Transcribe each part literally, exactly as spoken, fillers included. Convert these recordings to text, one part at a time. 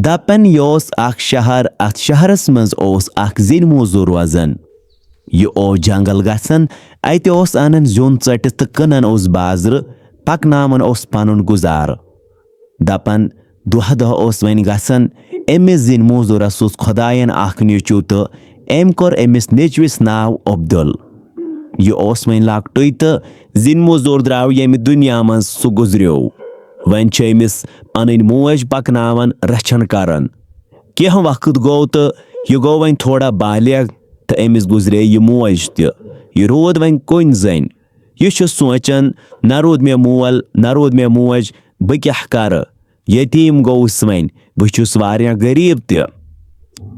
دپان، یہِ اوس اکھ شہر، اتھ شہرس منٛز اوس اکھ زِنۍ موزوٗر روزان۔ یہِ اوس جنگل گژھان، اتہِ اوس انان زیُن ژٔٹِتھ تہٕ کٕنان اوس بازرٕ، پکناوان اوس پنُن گُزارٕ۔ دپان، دۄہ دۄہ اوس وۄنۍ گژھان، أمِس زِنۍ موزوٗرس اوس خۄداین اکھ نیٚچو تہٕ أمۍ کوٚر أمِس نیٚچوِس ناو عبدل۔ یہِ اوس وۄنۍ لۄکٹُے تہٕ زِنۍ موزوٗر درٛاو ییٚمہِ دُنیا منٛز، سُہ گُزریو۔ وۄنۍ چھِ أمِس پنٕنۍ موج پکناوان، رچھان کران۔ کینٛہہ وقت گوٚو تہٕ یہِ گوٚو وۄنۍ تھوڑا بالغ تہٕ أمِس گُزرے یہِ موج تہِ۔ یہِ روٗد وۄنۍ کُنۍ زٔنۍ۔ یہِ چھُ سونٛچان، نہ روٗد مےٚ مول، نہ روٗد مےٚ موج، بہٕ کیٛاہ کرٕ؟ یتیٖم گوٚوُس وۄنۍ، بہٕ چھُس واریاہ غریٖب تہِ۔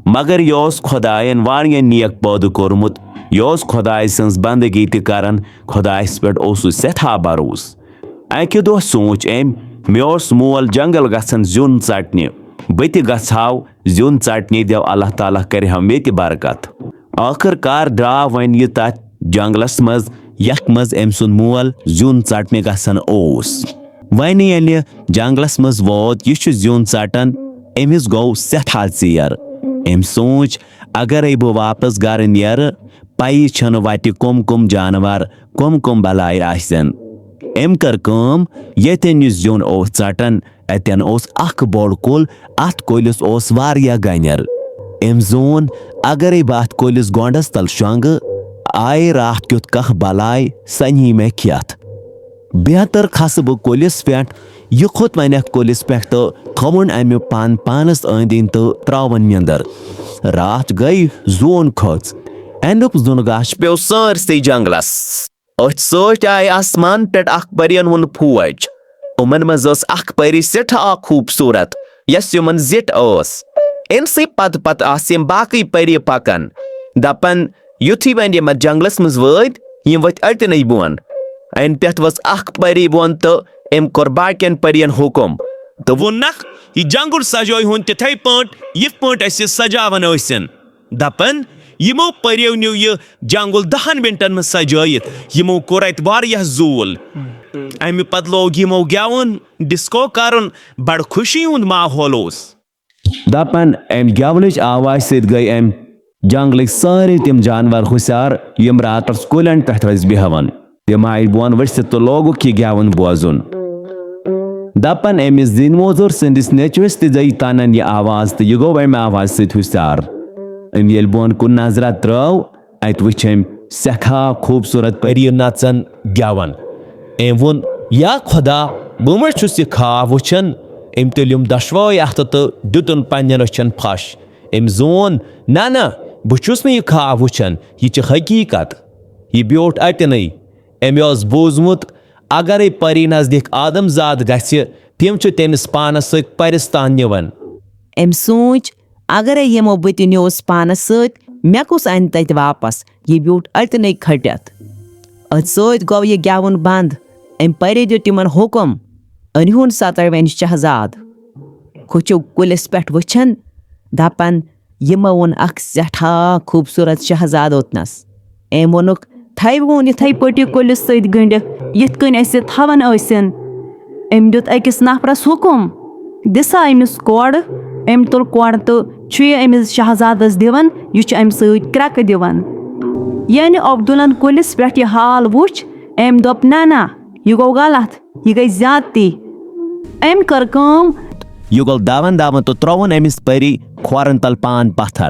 مگر یہِ اوس خۄداین واریاہ نیک پٲدٕ کوٚرمُت۔ یہِ اوس خۄداے سٕنٛز بندگی تہِ کران، خۄدایس پٮ۪ٹھ اوسُس سٮ۪ٹھاہ بھروسہٕ۔ اکہِ دۄہ سوٗنٛچ أمۍ، مےٚ اوس مول جنگل گژھان زیُن ژٹنہِ، بہٕ تہِ گژھٕ ہاو زیُن ژٹنہِ، دٮ۪و اللہ تعالیٰ کرِ ہا مےٚ تہِ برکت۔ ٲخٕر کار درٛاو وۄنۍ یہِ تتھ جنگلس منٛز، یتھ منٛز أمۍ سُنٛد مول زیُن ژٹنہِ گژھان اوس۔ وۄنۍ ییٚلہِ جنگلس منٛز ووت، یہِ چھُ زیُن ژٹان، أمِس گوٚو سٮ۪ٹھاہ ژیر۔ أمۍ سوٗنٛچ، اگرے بہٕ واپس گرٕ نیرٕ، پَیی چھَنہٕ وَتہِ کٕم کٕم جانوَر، کٕم کٕم بَلایہِ آسن۔ أمۍ کٔر کٲم، ییٚتٮ۪ن یہِ زیُن اوس ژَٹان، اَتٮ۪ن اوس اکھ بوٚڑ کُل، اَتھ کُلِس اوس واریاہ گَنٮ۪ر۔ أمۍ زون، اگرے بہٕ اَتھ کُلِس گۄنٛڈَس تَل شۄنٛگہٕ، آیے راتھ کیُتھ کانٛہہ بَلاے، سۄ نی مےٚ کھٮ۪تھ۔ بہتر کھسہٕ بہٕ کُلِس پٮ۪ٹھ۔ یہِ کھوٚت وۄنۍ اَتھ کُلِس پٮ۪ٹھ تہٕ تھووُن اَمہِ پن پانس أنٛدۍ أنٛدۍ تہٕ ترٛاوُن نیٚنٛدٕر۔ راتھ گٔے، زوٗن کھٔژ۔ اَمیُک زُن غش پیوٚو سٲرسٕے جنگلس۔ أتھۍ سۭتۍ آیہِ آسمان پٮ۪ٹھ اکھ پٔرِین ہُنٛد فوج۔ یِمن منٛز ٲس اکھ پٔری سٮ۪ٹھاہ خوٗبصوٗرت، یۄس یِمن زِٹھ ٲس۔ أمۍ سٕے پتہٕ پتہٕ آسہٕ یِم باقٕے پٔری پکان، دپان، یُتھُے وۄنۍ یِم اَتھ جنگلس منٛز وٲتۍ، یِم ؤتھۍ أتنٕے بۄن۔ اَمہِ پٮ۪ٹھ ؤژھ اکھ پٔری بۄن تہٕ أمۍ کوٚر باقین پٔرین حُکم تہٕ ووٚننکھ، یہِ جنگل سجٲوۍ ہُن تِتھے پٲٹھۍ، یِتھ پٲٹھۍ أسۍ یہِ سجاوان ٲسِن۔ دپان، یِمو پٔرِو نیوٗ یہِ جنگل دہن منٹن منٛز سجٲیِتھ۔ یِمو کوٚر اَتہِ واریاہ زوٗل۔ اَمہِ پتہٕ لوگ یِمو گٮ۪وُن، ڈسکو کرُن، بڑٕ خوشی ہُنٛد ماحول اوس۔ دپان، امہِ گٮ۪ونٕچ آوازِ سۭتۍ گٔے امہِ جنگلٕکۍ سٲری تِم جانور ہُشار، یِم راتس کُلٮ۪ن پٮ۪ٹھ ٲسۍ بیہوان۔ تِم آیہِ بۄن ؤسِتھ تہٕ لوگُکھ یہِ گٮ۪وُن بوزُن۔ دپان، أمِس زِنۍ موزوٗر سٕنٛدِس نیٚچوِس تہِ گٔے تنن یہِ آواز تہٕ یہِ گوٚو امہِ آوازِ سۭتۍ ہُشار۔ أمۍ ییٚلہِ بۄن کُن نظرہ ترٲو، اتہِ وٕچھ أمۍ سٮ۪ٹھاہ خوٗبصوٗرت پٔری نژان گٮ۪وان۔ أمۍ ووٚن، یا خۄدا، بہٕ ما چھُس یہِ خواب وٕچھان؟ أمۍ تُلِم دۄشوے اَتھٕ تہٕ دیُتُن پننٮ۪ن أچھن پھش۔ أمۍ زون، نہ، نہ، بہٕ چھُس نہٕ یہِ خواب وٕچھان، یہِ چھِ حقیٖقت۔ یہِ بیوٗٹھ اَتٮ۪نٕے۔ أمۍ اوس بوٗزمُت، اگرے پری نزدیٖک آدم زاد گژھِ، تِم چھِ تٔمِس پانس سۭتۍ پرستان نِوان۔ أمۍ سوٗنٛچ، اگرے یِمو بہٕ تہِ نیوٗس پانس سۭتۍ، مےٚ کُس انہِ تتہِ واپس؟ یہِ بیوٗٹھ أتنٕے کھٔٹِتھ۔ أتھۍ سۭتۍ گوٚو یہِ گٮ۪وُن بنٛد۔ أمۍ پرِ دیُت تِمن حُکم، أنۍہُن سا تُہۍ وۄنۍ شہزاد۔ کھوٚچھِو کُلِس پٮ۪ٹھ وٕچھن، دپان، یِمو ووٚن اکھ سٮ۪ٹھاہ خوٗبصوٗرت شہزاد اوٚتنس۔ أمۍ ووٚنُکھ، تھٲوِہُن یِتھے پٲٹھۍ یہِ کُلِس سۭتۍ گٔنٛڈِتھ، یِتھ کٔنۍ أسۍ یہِ تھاوان ٲسِن۔ أمۍ دیُت أکِس نفرس حُکم، دِ سا أمِس کۄڑ۔ أمۍ تُل کۄڑ تہٕ چھُ یہِ أمِس شہزادس دِوان، یہِ چھُ اَمہِ سۭتۍ کرٛٮ۪کہٕ دِوان۔ یعنی عبدالن کُلِس پٮ۪ٹھ یہِ حال وُچھ، أمۍ دوٚپ، نہ، نہ، یہِ گوٚو غلط، یہِ گٔے زیادتی۔ أمۍ کٔر کٲم۔ یہِ گوٚو دَوان دَوان تہٕ ترٛووُن أمِس پٔری کھۄرن تل پان پتھر۔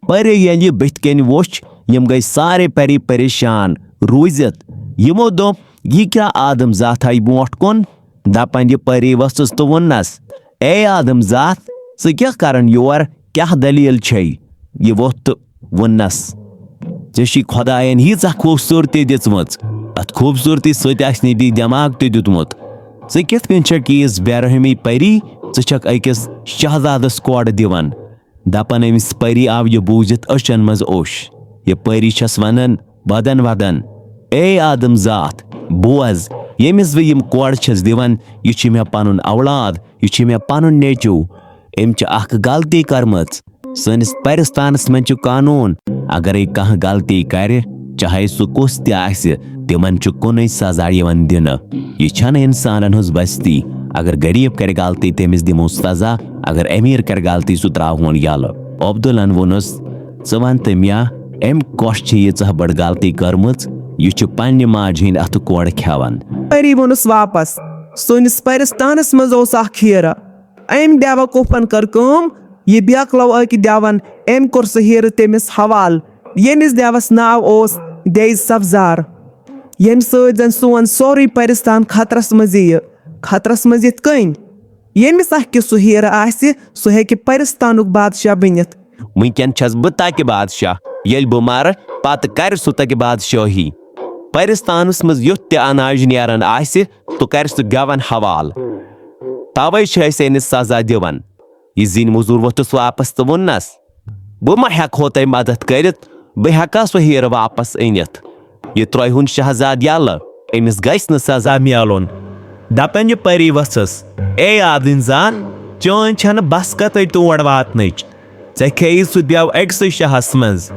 پٔری ییٚلہِ یہِ بٕتھِ کَنۍ وُچھ، یِم گٔے سارے پٔری پریشان روٗزِتھ۔ یِمو دوٚپ، یہِ کیٛاہ آدم زاتھ آیہِ برونٛٹھ کُن؟ دَپان یہِ پٔری ؤژھٕس تہٕ ووٚننَس، اے آدم زاتھ، ژٕ کیٛاہ کران یور؟ کیٛاہ دٔلیٖل چھے؟ یہِ ووٚتھ تہٕ ووٚننَس، ژےٚ چھے خۄدایَن ییٖژاہ خوٗبصوٗرتی دِژمٕژ، اَتھ خوٗبصوٗرتی سۭتۍ آسہِ نہٕ بیٚیہِ دٮ۪ماغ تہِ دیُتمُت۔ ژٕ کِتھ کٔنۍ چھَکھ ییٖژ بے رحمی پٔری؟ ژٕ چھَکھ أکِس شہزادَس کۄڑ دِوان۔ دپان أمِس پٔری آو یہِ بوٗزِتھ أچھن منٛز اوٚش۔ یہِ پٔری چھَس ونان، ودن ودن، اے آدم زاتھ، بوز، ییٚمِس بہٕ یِم کۄڑ چھَس دِوان، یہِ چھُ مےٚ پنُن اولاد، یہِ چھُ مےٚ پنُن نیٚچو۔ أمۍ چھِ اکھ غلطی کٔرمٕژ۔ سٲنِس پرستانس منٛز چھُ قانوٗن، اگرے کانٛہہ غلطی کرِ، چاہے سُہ کُس تہِ آسہِ، تِمن چھُ کُنُے سزا یِوان دِنہٕ۔ یہِ چھَنہٕ انسانن ہٕنٛز بستی۔ اگر غریب کرِ غلطی، تٔمِس دِمو سزا، اگر امیر کرِ غلطی، سُہ تراوہون یلہٕ۔ عبدالن ووٚنُس، ژٕ ون تہٕ مےٚ، أمۍ کۄس چھِ ییٖژاہ بٔڑ غلطی کٔرمٕژ؟ یہِ چھُ پننہِ ماجہِ ہٕنٛدۍ اتھٕ کورٕ کھٮ۪وان۔ پری ووٚنُس واپس، سٲنِس پرستانس منٛز اوس اکھ ہیرٕ۔ أمۍ بیوقوفن کٔر کٲم، یہِ بیکلو أکۍ دیون، أمۍ کوٚر سُہ ہیرٕ تٔمِس حوالہٕ، ییٚمِس دیوس ناو اوس دیز سبزار، ییٚمہِ سۭتۍ زن سون سورُے پرستان خطرس منٛز یِیہِ۔ خطرس منٛز یِتھ کٔنۍ؟ ییٚمِس اکھ سُہ ہیرٕ آسہِ، سُہ ہیٚکہِ پرستانُک بادشاہ بٔنِتھ۔ وٕنکیٚن چھَس بہٕ تَتہِ بادشاہ۔ ییٚلہِ بہٕ مَرٕ، پتہٕ کَرِ سُہ تَتہِ بادشٲہی۔ پرستانَس منٛز یُتھ تہِ اناج نیران آسہِ، سُہ کَرِ سُہ گٮ۪وَن حوالہٕ۔ تَوَے چھِ أسۍ أمِس سزا دِوان۔ یہِ زِنۍ موٚزوٗر ووٚتھُس واپس تہٕ ووٚننَس، بہٕ ما ہٮ۪کہو تۄہہِ مدد کٔرِتھ؟ بہٕ ہٮ۪کا سُہ ہیرٕ واپس أنِتھ؟ یہِ ترٛٲوِہُن شہزادٕ یَلہٕ، أمِس گژھِ نہٕ سزا میلُن۔ دَپان یہِ پری ؤژھٕس، اے آدٕنۍ زان، چٲنۍ چھَنہٕ بس کتھٕے تور واتنٕچ۔ ژےٚ کھیٚیی سُہ دیو أکسٕے شاہس منٛز۔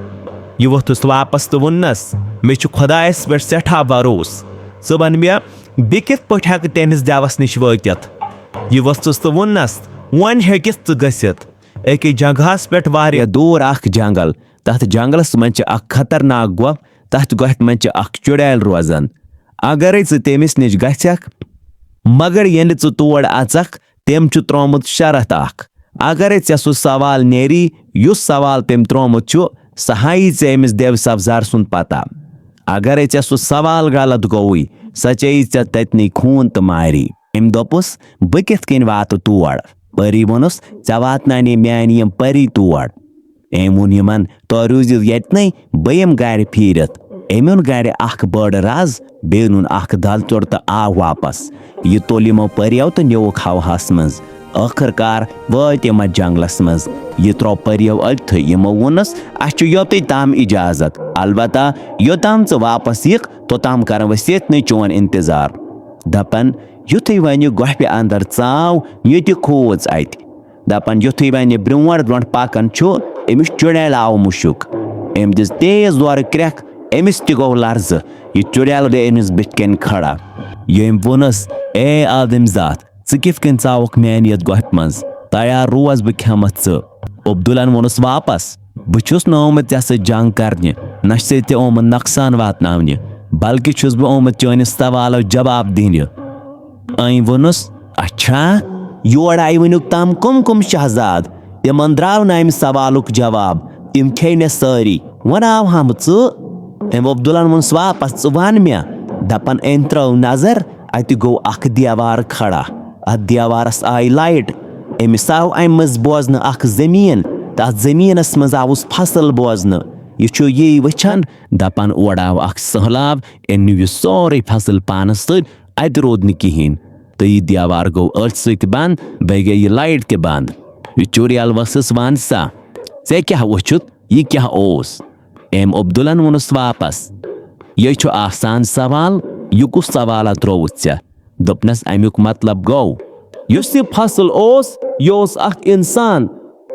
یہِ ووٚتھُس واپس تہٕ ووٚننس، مےٚ چھُ خۄدایس پٮ۪ٹھ سٮ۪ٹھاہ بھروسہٕ۔ ژٕ وَن مےٚ، بہٕ کِتھ پٲٹھۍ ہٮ۪کہٕ تٔمِس دیوس نِش وٲتِتھ؟ یہِ ؤژھٕس تہٕ ووٚننس، وۄنۍ ہیٚکِتھ ژٕ گٔژھِتھ؟ أکِس جنگہس پٮ۪ٹھ واریاہ دوٗر اکھ جنگل۔ تتھ جنگلس منٛز چھِ اکھ خطرناک گۄپھ۔ تتھ گۄپھِ منٛز چھِ اکھ چُڑیل روزان۔ اگرے ژٕ تٔمِس نِش گژھکھ، مگر ییٚلہِ ژٕ تور اژکھ، تٔمۍ چھُ ترٛوومُت شرط اکھ۔ اگرے ژےٚ سُہ سوال نیری، یُس سوال تٔمۍ ترٛوومُت چھُ، سُہ ہایی ژےٚ أمِس دیو سبزار سُنٛد پتہ۔ اگرے ژےٚ سُہ سوال غلط گوٚوُے، سۄ چیٚیی ژےٚ تٔتنٕے خوٗن تہٕ ماری۔ أمۍ دوٚپُس، بہٕ کِتھ کٔنۍ واتہٕ تور؟ پٔری ووٚنُس، ژےٚ واتناونہِ میٛانہِ یِم پٔری تور۔ أمۍ ووٚن یِمن، تُہۍ روٗزِو ییٚتنٕے، بہٕ یِمہٕ گرِ پھیٖرِتھ۔ أمۍ اوٚن گرِ اکھ بٔڑ رز، بیٚیہِ اوٚنُن اکھ دلچُر تہٕ آو واپس۔ یہِ توٚل یِمو پٔرِیو تہٕ نیوٗکھ ہوہس منٛز۔ ٲخٕر کار وٲتۍ یِم اتھ جنگلس منٛز۔ یہِ ترٛوو پٔرِیو أتھٕے۔ یِمو ووٚنُس، اسہِ چھُ یوٚتُے تام اجازت، البتہ یوٚتام ژٕ واپس یِکھ، توٚتام کرو أسۍ ییٚتنٕے چون انتظار۔ دپان، یُتھُے وۄنۍ یہِ گۄپھِ اندر ژاو، یہِ تہِ کھوٗژ اتہِ۔ دپان، یُتھُے وۄنۍ یہِ برٛونٛٹھ برٛونٛٹھ پکان چھُ، أمِس چُڑیل آو مُشُک۔ أمۍ دِژ تیز زورٕ کرٛٮ۪کھ، أمِس تہِ گوٚو لرزٕ۔ یہِ چُڑیل گٔے أمِس بٕتھِ کنۍ کھڑا۔ ییٚمۍ ووٚنُس، اے آدم ذات، ژٕ کِتھ کٔنۍ ژاوُکھ میانہِ یتھ گۄپھِ منٛز؟ تیار روز، بہٕ کھٮ۪متھ ژٕ۔ عبدالن ووٚنُس واپس، بہٕ چھُس نہٕ آمُت ژےٚ سۭتۍ جنگ کرنہِ، نہ چھُ ژےٚ تہِ آمُت نۄقصان واتناونہِ، بلکہِ چھُس بہٕ آمُت چٲنِس سوالس جواب دِنہِ۔ أمۍ ووٚنُس، اچھا، یور آیہِ وٕنیُک تام کٕم کٕم شہزاد؟ تِمن درٛاو نہٕ اَمہِ سوالُک جواب۔ تِم کھے مےٚ سٲری۔ وۄنۍ آو ہم ژٕ۔ أمۍ عبدالن ووٚنُس واپس، ژٕ وَن مےٚ۔ دَپان أمۍ ترٛٲو نظر، اَتہِ گوٚو اکھ دیوار کھڑا۔ اَتھ دیوارس آیہِ لایٹ۔ أمِس آو اَمہِ منٛز بوزنہٕ اکھ زٔمیٖن۔ تَتھ زٔمیٖنس منٛز آوُس فصل بوزنہٕ۔ یہِ چھُ یی وٕچھان، دَپان اورٕ آو اکھ سٔہلاب، أمۍ نیوٗ یہِ سورُے فصل پانس سۭتۍ۔ اتہِ روٗد نہٕ کِہیٖنۍ۔ تہٕ یہِ دیوار گوٚو أتھۍ سۭتۍ بنٛد، بیٚیہِ گٔے یہِ لایٹ تہِ بنٛد۔ یہِ چُڑیل ؤژھٕس، وَن سا، ژےٚ کیٛاہ وُچھُتھ؟ یہِ کیٛاہ اوس؟ أمۍ عبدالن ووٚنُس واپس، یہِ چھُ آسان سوال، یہِ کُس سوالا ترٛووُتھ ژےٚ؟ دوٚپنس، اَمیُک مطلب گوٚو، یُس یہِ فصل اوس، یہِ اوس اکھ انسان۔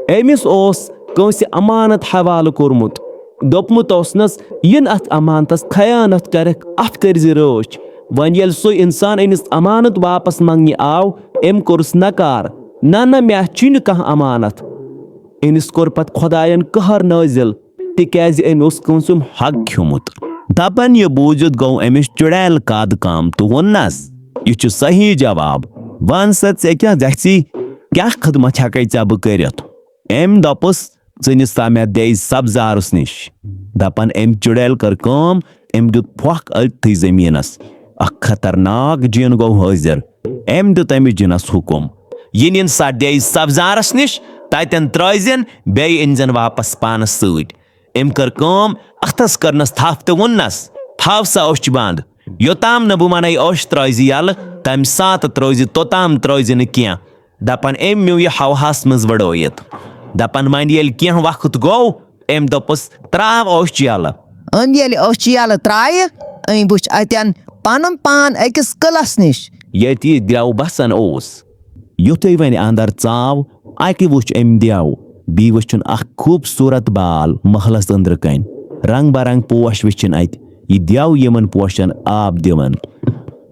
أمِس اوس کٲنٛسہِ امانت حوالہٕ کوٚرمُت۔ دوٚپمُت اوسنس، یِن اتھ امانتس خیانت کرکھ، اتھ کٔرزِ رٲچھ۔ وۄنۍ ییٚلہِ سُہ انسان أمِس امانت واپس منگنہِ آو، أمۍ کوٚرُس نکار، نہ نہ، مےٚ اتھ چھُے نہٕ کانٛہہ امانت۔ أمِس کوٚر پتہٕ خۄداین قہر نٲزِل، تِکیازِ أمۍ اوس کٲنٛسہِ ہُنٛد حق کھیوٚمُت۔ دپان یہِ بوٗزِتھ گوٚو أمِس چُڑیل قد کم تہٕ ووٚننس، یہِ چھُ صحیح جواب۔ وَن سا، ژےٚ کیٛاہ گژھی؟ کیٛاہ خدمت ہٮ۪کے ژےٚ بہٕ کٔرِتھ؟ أمۍ دوٚپُس، ژٕ نہِ سا مےٚ دے سبزارس نِش۔ دپان أمۍ چُڑیل کٔر کٲم، أمۍ دیُت پھۄکھ أتھٕے زٔمیٖنس۔ اکھ خطرناک جِن گوٚو حٲضِر۔ أمۍ دیُت أمِس جِنس حُکُم، یہِ نِن سا دے سبزارس نِش، تتٮ۪ن ترٲوزٮ۪ن، بیٚیہِ أنزٮ۪ن واپس پانس سۭتۍ۔ أمۍ کٔر کٲم، اتھس کٔرنس تھپھ تہٕ ووٚننس، تھاو سا أچھ بند۔ یوٚتام نہٕ بہٕ ونَے أچھ ترٲوزِ یلہٕ، تمہِ ساتہٕ ترٲوزِ، توٚتام ترٲوزِ نہٕ کینٛہہ۔ دپان أمۍ میوٗ یہِ ہوہس منٛز وٕڑٲوِتھ۔ دپان وۄنۍ ییٚلہِ کینٛہہ وقت گوٚو، أمۍ دوٚپُس، ترٛاو أچھ یلہٕ۔ أمۍ ییٚلہِ أچھ یلہٕ ترٛایہِ، أمۍ وٕچھ اتٮ۪ن پنُن پان أکِس قلعس نِش۔ ییٚتہِ یہِ درٛاو بسان اوس۔ یُتھُے وۄنۍ اندر ژاو، اَتہِ وُچھ أمۍ دیو۔ بیٚیہِ وُچھُن اکھ خوٗبصوٗرت بال محلس أنٛدرٕ کنۍ۔ رنگ برنگ پوش وُچھِن اَتہِ۔ یہِ دیو یِمن پوشن آب دِوان۔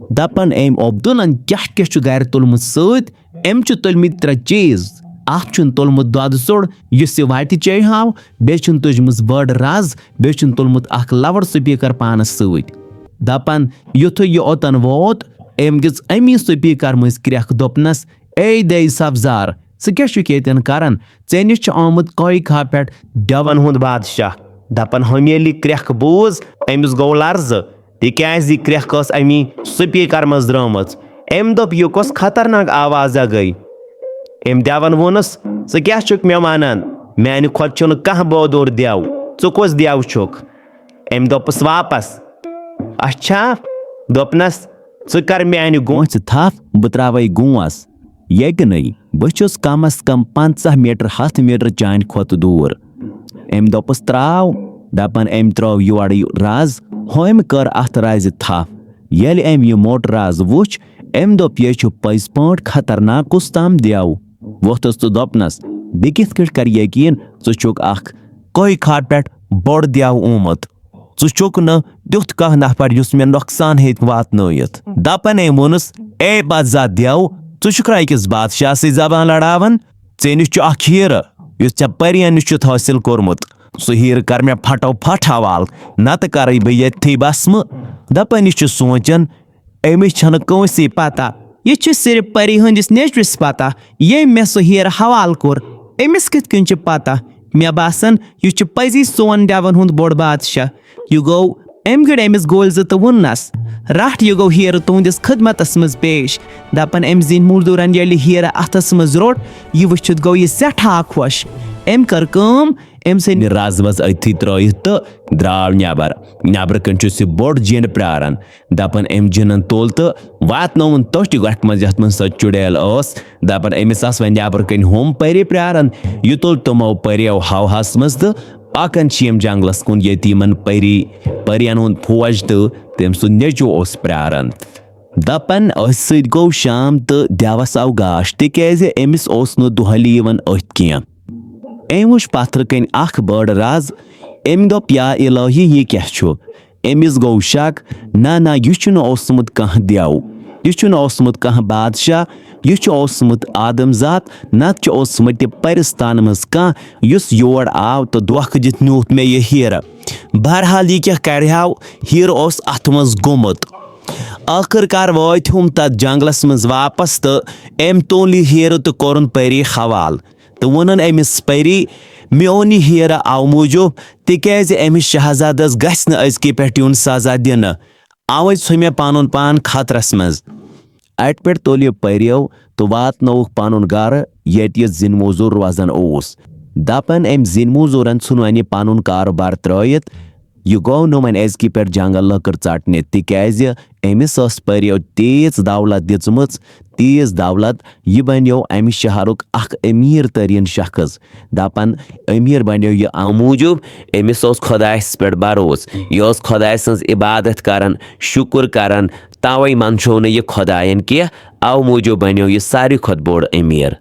دپان أمۍ عبدالن کیٛاہ کیٛاہ چھُ گرِ تُلمُت سۭتۍ؟ أمۍ چھُ تُلمٕتۍ ترٛےٚ چیٖز۔ اکھ چھُن تُلمُت دۄدٕ سوٚڑ، یُس یہِ وتہِ چیٚیہِ ہاو، بیٚیہِ چھُن تُجمٕژ بٔڑ رز، بیٚیہِ چھُن تُلمُت اکھ loud speaker پانس سۭتۍ۔ دپان یُتھُے یہِ اوٚتن ووت، أمۍ دِژ امی speaker مٔنٛزۍ کرٛٮ۪کھ، دوٚپنس، "اے دے سبزار، ژٕ کیٛاہ چھُکھ ییٚتٮ۪ن کران؟ ژےٚ نِش چھُ آمُت کویکھا پٮ۪ٹھ دٮ۪ون ہُنٛد بادشاہ۔" دپان ہُمۍ ییٚلہِ یہِ کرٛٮ۪کھ بوٗز، أمِس گوٚو لرزٕ، تِکیٛازِ یہِ کرٛٮ۪کھ ٲس امی speaker منٛز درٛٲمٕژ۔ أمۍ دوٚپ، "یہِ کۄس خطرناک آوازا گٔے؟" أمۍ دٮ۪ون ووٚنُس، "ژٕ کیٛاہ چھُکھ مےٚ ونان؟ میانہِ کھۄتہٕ چھُنہٕ کانٛہہ بودور دٮ۪و۔ ژٕ کۄس دٮ۪و چھُکھ؟" أمۍ دوٚپُس واپس، "اچھا۔" دوٚپنس، "ژٕ کر میانہِ گونٛژِ تھپھ، بہٕ تراوے گونٛس۔ ییٚتہِ نٕے، بہٕ چھُس کم از کم پنٛژاہ میٹر، ہتھ میٹر چانہِ کھۄتہٕ دوٗر۔" أمۍ دوٚپُس، "تراو۔" دپان أمۍ ترٲو یورٕ یہِ رز، ہُمۍ کٔر اتھ رزِ تھپھ۔ ییٚلہِ أمۍ یہِ موٚٹ رز وُچھ، أمۍ دوٚپ، "یہِ چھُ پٔزۍ پٲٹھۍ خطرناک کُس تام دٮ۪و۔" ووٚتھُس تہٕ دوٚپنس، "بہٕ کِتھ کٲٹھۍ کرٕ یقیٖن ژٕ چھُکھ اکھ کویکھا پٮ۪ٹھ بوٚڑ دٮ۪و آمُت؟ ژٕ چھُکھ نہٕ تیُتھ کانٛہہ نفر یُس مےٚ نۄقصان ہیٚکہِ واتنٲیِتھ۔" دپان أمۍ ووٚنُس، "اے بدذات دٮ۪و، ژٕ چھُکھ أکِس بادشاہ سۭتۍ زبان لڑاوان؟ ژےٚ نِش چھُ اکھ ہیرٕ، یُس ژےٚ پرین نِش چھُتھ حٲصِل کوٚرمُت۔ سُہ ہیرٕ کر مےٚ پھٹو پھٹ حوالہٕ، نتہٕ کرے بہٕ ییٚتھی بسمہٕ۔" دپان یہِ چھُ سونٛچان، أمِس چھنہٕ کٲنٛسے پتہ۔ یہِ چھُ صرف پری ہٕنٛدِس نیٚچوِس پتہ، ییٚمۍ مےٚ سُہ ہیرٕ حوالہٕ کوٚر۔ أمِس کِتھ کٔنۍ چھِ پتہ؟ مےٚ باسان، یہِ چھُ پزی سون دٮ۪ون ہُنٛد بوٚڑ بادشاہ۔ یہِ گوٚو، أمۍ گٔڑۍ أمِس گولۍ زٕ تہٕ ووٚننس، "رٹھ، یہِ گوٚو ہیرٕ تُہنٛدِس خدمتس منٛز پیش۔" دپان أمۍ زیٖنۍ موزوٗرن ییٚلہِ ہیرٕ اتھس منٛز روٚٹ، یہِ وٕچھِتھ گوٚو یہِ سٮ۪ٹھاہ خۄش۔ أمۍ کٔر کٲم، أمۍ ژھٕنۍ رز وز أتھی ترٲیِتھ تہٕ درٛاو نٮ۪بر۔ نٮ۪برٕ کنۍ چھُس یہِ بوٚڑ جِن پراران۔ دپان أمۍ جِنن تُل تہٕ واتنووُن تٔتھۍ گۄپھِ منٛز، یتھ منٛز سۄ چُڑیل ٲس۔ دپان أمِس آسہٕ وۄنۍ نٮ۪برٕ کنۍ ہُم پری پراران۔ یہِ تُل تِمو پریو ہوہس منٛز تہٕ پکان چھِ یِم جنگلس کُن، ییٚتہِ یِمن پری، پرین ہُنٛد فوج تہٕ تٔمۍ سُنٛد نیٚچو اوس پراران۔ دپان أتھۍ سۭتۍ گوٚو شام تہٕ دٮ۪وس آو گاش، تِکیازِ أمِس اوس نہٕ دۄہلی یِوان أتھۍ کینٛہہ۔ أمۍ وٕچھ پتھرٕ کنۍ اکھ بٔڑ رز۔ أمۍ دوٚپ، "یا الہی، یہِ کیٛاہ چھُ؟" أمِس گوٚو شک، نہ، نہ، یہِ چھُنہٕ اوسمُت کانٛہہ دٮ۪و، یہِ چھُنہٕ اوسمُت کانٛہہ بادشاہ، یہِ چھُ اوسمُت آدم ذات، نتہٕ چھُ اوسمُت یہِ پرستان منٛز کانٛہہ، یُس یور آو تہٕ دھوکہٕ دِتھ نیوٗتھ مےٚ یہِ ہیرٕ۔ بہرحال، یہِ کیٛاہ کرِہاو، ہیرٕ اوس اتھٕ منٛز گوٚمُت۔ ٲخٕر کار وٲتۍ ہُم تتھ جنگلس منٛز واپس تہٕ أمۍ تُل یہِ ہیرٕ تہٕ کوٚرُن پری حوالہٕ۔ تہٕ ووٚنُن أمِس پری، "مےٚ اوٚن یہِ ہیرٕ اَوٕ موٗجوٗب، تِکیٛازِ أمِس شہزادس گژھِ نہٕ أزکہِ پٮ۪ٹھ یُن سزا دِنہٕ۔ اَوَے ژھُن مےٚ پنُن پان خطرس منٛز۔" اَتہِ پٮ۪ٹھ تُل یہِ پریو تہٕ واتنووُکھ پنُن گرٕ، ییٚتہِ یہِ زِنۍ موزوٗر روزان اوس۔ دپان أمۍ زِنۍ موزوٗرن ژھُن وۄنۍ یہِ پنُن کارٕبار ترٲوِتھ۔ یہِ گوٚو نہٕ وۄنۍ أزکہِ پٮ۪ٹھ جنگل لٔکٕر ژٹنہِ، تِکیٛازِ أمِس ٲس پریو تیٖژ دولت دِژمٕژ، تیٖژ دولت، یہِ بنیو امہِ شہرُک اکھ امیر ترین شخص۔ دپان امیر بنیو یہِ امہِ موٗجوٗب، أمِس اوس خۄدایس پٮ۪ٹھ بھروسہٕ، یہِ اوس خۄداے سٕنٛز عبادت کران، شُکُر کران، توے منٛدچھو نہٕ یہِ خۄداین کینٛہہ، او موٗجوٗب بنیو یہِ ساروی کھۄتہٕ بوٚڑ امیر۔